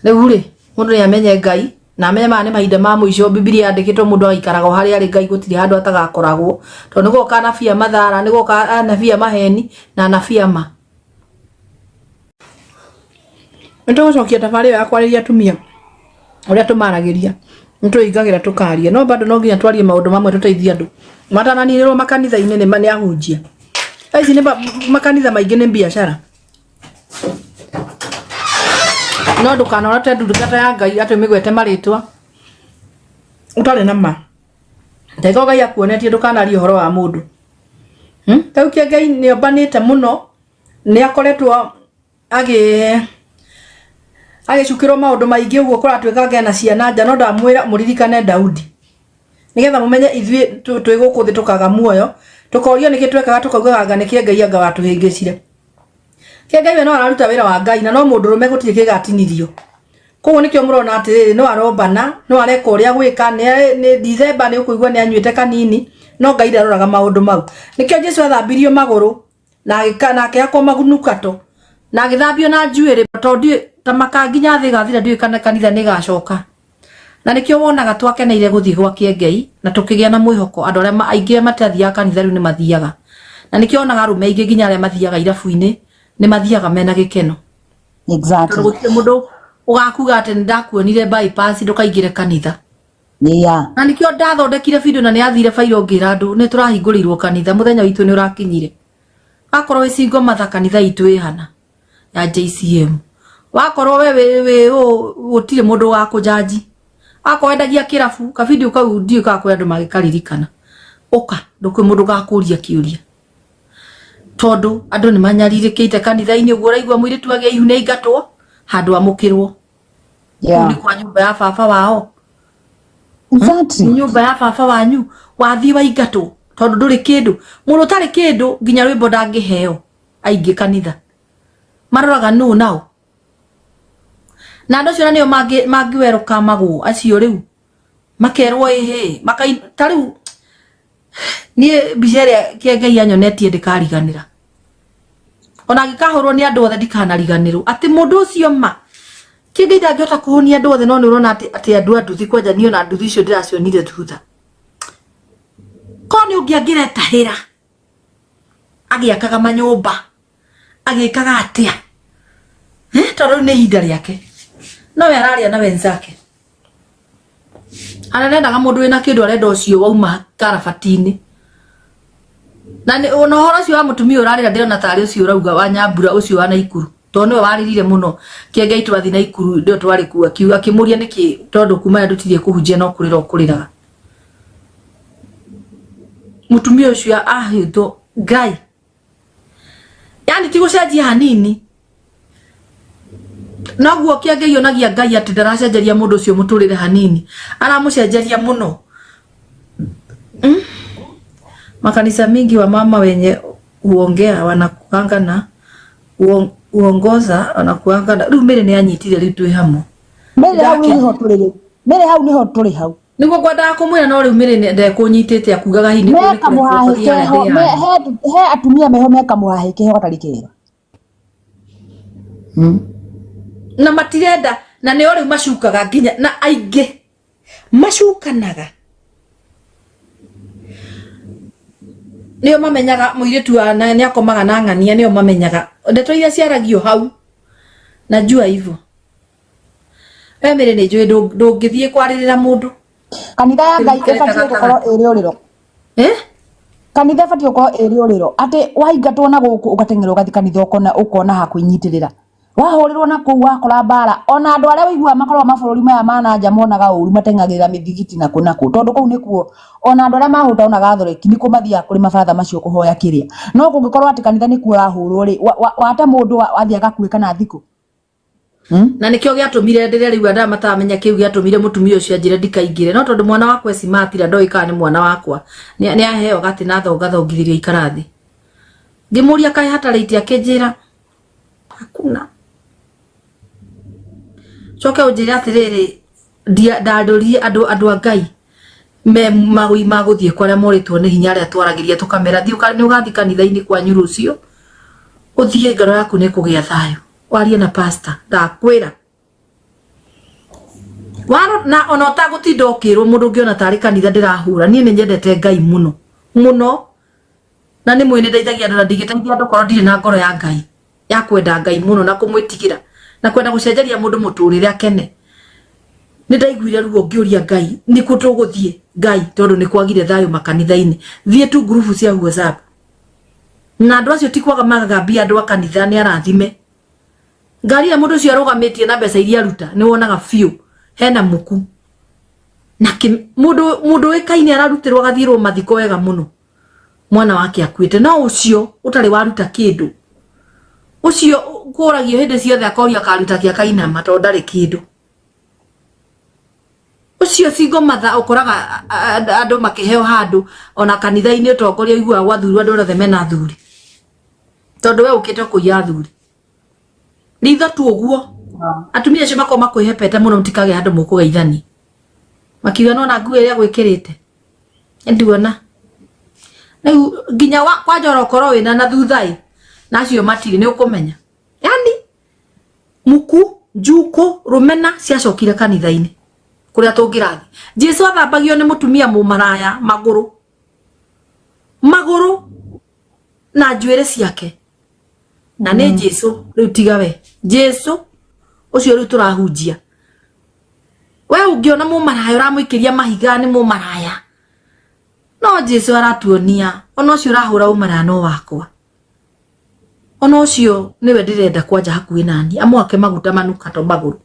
Rĩu rĩ, mũndũ nĩ amenye Ngai na amenye maya nĩ mahinda ma mũico. Bibilia yandĩkĩtwo mũndũ agaikaraga o harĩa arĩ, Ngai gũtirĩ handũ atagakoragwo, tondũ nĩ gũgoka anabii a mathara, nĩ gũgoka anabii a maheni na anabii a ma. Nĩ tũgũcokia thabarĩ ĩyo ya kwarĩria atumia ũrĩa tũmaragĩria, nĩ tũingagĩra tũkaria, no bado no nginya twarie maũndũ mamwe tũteithie andũ matananinĩrwo makanitha-inĩ nĩ ahunjia. Thaa ici nĩ makanitha maingĩ nĩ biacara. No ndũkanorote ndungata ya Ngai atĩ ũmĩgwete marĩtwa ũtarĩ na ma. Ndagĩka Ngai akuonetie ndũkanarie ũhoro wa mũndũ. Hmm? Ta rĩu Kĩengei nĩ ombanĩte mũno, nĩ akoretwo agĩ agĩcukĩrwo maũndũ maingĩ ũguo kũratuĩka anga ena ciana nja, no ndamwĩra mũririkane Daudi. Nĩgetha mũmenye ithuĩ twĩ gũkũ thĩ tũkaga muoyo, tũkorio nĩkĩ twekaga tũkaugaga anga nĩ Kĩengei anga watũhĩngĩcire. Kĩengei we no araruta wĩra wa Ngai na no mũndũrũme gũtirĩ kĩgatinirio. Koguo nĩkĩo mũrona atĩrĩrĩ no arombana, no areka ũrĩa gwĩka, nĩ December nĩ ũkũigua nĩ anyuĩte kanini, no Ngai ndaroraga maũndũ mau. Nĩkĩo Jesu athambirio magũrũ na agĩka na akĩhakwo manukato na agĩthambio na njuĩrĩ tondũ ndiũĩ ta maka nginya thĩ ĩgathira ndiũĩ kana kanitha nĩ ĩgacoka. Na nĩkĩo wonaga twakeneire gũthiĩ gwa Kĩengei na tũkĩgĩa na mwĩhoko andũ arĩa aingĩ arĩa matathiaga kanitha rĩu nĩ mathiaga. Na nĩkĩo wonaga arũme aingĩ nginya arĩa mathiaga irabu-inĩ nĩ mathiaga mena gĩkeno. Exactly. Tondũ gũtirĩ mũndũ ũgakuga atĩ nĩ ndakuonire bypass ndũkaingĩre kanitha. Na nĩkĩo ndathondekire video na nĩ yathire bairo ngĩra andũ nĩ tũrahingũrĩirwo kanitha mũthenya witũ nĩ ũrakinyire. Wakorwo wĩ single mother kanitha itũ ĩhana ya JCM. Wakorwo we wĩ wĩ ũ gũtirĩ mũndũ ũgakũnjanji. Wakorwo wendagia kĩrabu ka video kau ndiũĩ kana kwĩ andũ mangĩkaririkana. Ũka ndũkwĩ mũndũ ũgakũria kĩũria. Tondũ andũ nĩ manyarirĩkĩte kanitha-inĩ ũguo ũraigua mũirĩtu agĩa ihu nĩ aingatwo handũ amũkĩrwo. Kũu nĩ kwa nyũmba ya baba wao. Exactly. Nĩ nyũmba ya baba wanyu wathiĩ waingatwo tondũ ndũrĩ kĩndũ. Mũndũ ũtarĩ kĩndũ nginya rwĩmbo ndangĩheo aingĩ kanitha. Maroraga nũ nao. Na andũ acio na nĩo mangĩwerokamagwo acio rĩu makerwo ĩhĩ makai ta rĩu niĩ mbica ĩrĩa Kĩengei anyonetie ndĩkariganĩra. Ona angĩkahũrwo nĩ andũ othe ndikanariganĩrwo atĩ mũndũ ũcio ma Kĩengei ndangĩhota kũhũnia andũ othe no nĩ ũrona atĩ atĩ andũ a nduthi kwanja niĩ ona nduthi icio ndĩracionire thutha. Korwo nĩ ũngĩ angĩretahĩra agĩakaga manyũmba agĩkaga atĩa eh, tondũ rĩu nĩ ihinda rĩake no we araria na wenzake arendaga mũndũ wĩna kĩndũ arenda ũcio wauma karabati-inĩ na nĩ ona ũhoro ũcio wa mũtumia ũrarĩra ndĩrona tarĩ ũcio ũrauga wa nyambura ũcio wa Naikuru tondũ nĩwe warĩrire mũno kĩengei twathi Naikuru ndio twarĩ kuo akiuga akĩmũria nĩkĩ tondũ kuma ndũtirie kũhunjia no kũrĩra ũkũrĩraga Mũtumia ũcio ahĩtwo Ngai. Yani ti gũcenjia hanini. Noguo kĩengei onagia Ngai atĩ ndaracenjeria mũndũ ũcio mũtũrĩre hanini. Aramũcenjeria mũno. Mm? Makanisa mingi wa mama wenye huongea wanakuanga na huongoza wanakuanga na rĩu Mary nĩ anyitire rĩu twĩ hamwe. Mary hau nĩho tũrĩ rĩu. Mary hau nĩho tũrĩ hau. Nĩguo ngwendaga kũmwĩra no rĩu Mary ndekũnyitĩte akugaga hihi nĩ Meka mũhahĩ keho he atumia meho meka mũhahĩ keho gatarĩ kega. Na matirenda na nĩo rĩu macukaga nginya na aingĩ macukanaga nĩo mamenyaga mũirĩtu wa na nĩ akomaga na ng'ania nĩo mamenyaga ndeto iria ciaragio hau najua hivyo. We Mary nĩ njũĩ ndũngĩthiĩ kwarĩrĩra mũndũ. Kanitha ya Ngai ĩbatiĩ gũkorwo ĩ rĩũrĩro. Eh? Kanitha ĩbatiĩ gũkorwo ĩ rĩũrĩro atĩ waingatwo na gũkũ ũgateng'era ũgathiĩ kanitha ũkona ũkona ha kwĩnyitĩrĩra. Wahũrĩrwo na kũu wakora mbara ona andũ arĩa ũiguaga makoragwo mabũrũri maya ma na nja monaga ũru mateng'agĩrĩra mĩthigiti na kũ na kũ tondũ kũu nĩkuo ona andũ arĩa mahũta ona gathoreki nĩkuo mathiaga kũrĩ mabatha macio kũhoya kĩrĩa. No kũngĩkorwo atĩ kanitha nĩkuo ũrahũrwo rĩ wate mũndũ athiĩ agakue kana thikũ. Na nĩkĩo gĩatũmire ndĩre rĩu andũ aya mataramenya kĩu gĩatũmire mũtumia ũcio anjĩre ndikaingĩre no tondũ mwana wakwa esimatira ndoĩ kana nĩ mwana wakwa nĩ aheo gatĩ na thongathongithĩrio ikara thĩ ngĩmũria kaĩ hatarĩ itĩ akĩnjĩra hakuna coke ũnjĩre atĩrĩrĩ ndandũrie andũ andũ a Ngai me magũi magũthiĩ kwa arĩa morĩtwo nĩ hinya arĩa twaragĩria tũkamera thiĩ nĩ ũgathiĩ kanitha-inĩ kwanyu rũciũ ũthiĩ ngoro yaku nĩ kũgĩa thayũ warie na pastor ndakwĩra. Waro na ona ũtagũtinda ũkĩrwo mũndũ ũngĩona tarĩ kanitha ndĩrahũra niĩ nĩ nyendete Ngai mũno mũno na nĩ mwĩ nĩ ndeithagia andũ na ndingĩteithia andũ korwo ndirĩ na ngoro ya Ngai ya kwenda Ngai mũno na kũmwĩtigĩra na kwenda gũcenjeria mũndũ mũtũrĩre akene. Nĩ ndaiguire ruo ngĩũria Ngai nĩkũ tũgũthiĩ Ngai tondũ nĩ kwagire thayũ makanitha-inĩ. Thiĩ tu ngurubu cia WhatsApp na andũ acio ti kwaga magaga mbia andũ a kanitha nĩ arathime. Ngari ĩrĩa mũndũ ũcio arũgamĩtie na mbeca iria aruta nĩ wonaga biũ hena muku na mũndũ mũndũ ũĩkaine ararutĩrwo agathiĩrwo mathiko wega mũno mwana wake akuĩte no ũcio ũtarĩ waruta kĩndũ ũcio kũragio hĩndĩ ciothe akoria akaruta kĩ akainama tondũ ndarĩ kĩndũ ũcio single mother ũkoraga andũ makĩheo handũ ona kanitha-inĩ ũtongoria ũiguaga gwathurwo andũ othe mena athuri tondũ we ũkĩte kũiya athuri ritho tu ũguo atumia acio makorwo makwĩhepete mũno mũtikagĩa handũ mũkũgeithania makiuga nona nguo ĩrĩa gwĩkĩrĩte nduona rĩu nginya kwanja orokorwo wĩna na thutha ĩ na acio matirĩ nĩ ũkũmenya yani muku njuku rumena ciacokire kanitha-inĩ kũrĩa tũngĩrathiĩ. Jesu athambagio nĩ mũtumia mũmaraya magũrũ magũrũ na njuĩrĩ ciake na nĩ Jesu rĩu tiga we Jesu ũcio rĩu tũrahunjia we ũngĩona mũmaraya ũramũikĩria mahiga nĩ mũmaraya no Jesu aratuonia ona ũcio ũrahũra ũmaraya no wakwa ona ũcio nĩwe ndĩrenda kwanja hakuhĩ nani amwake maguta manukato magũrũ.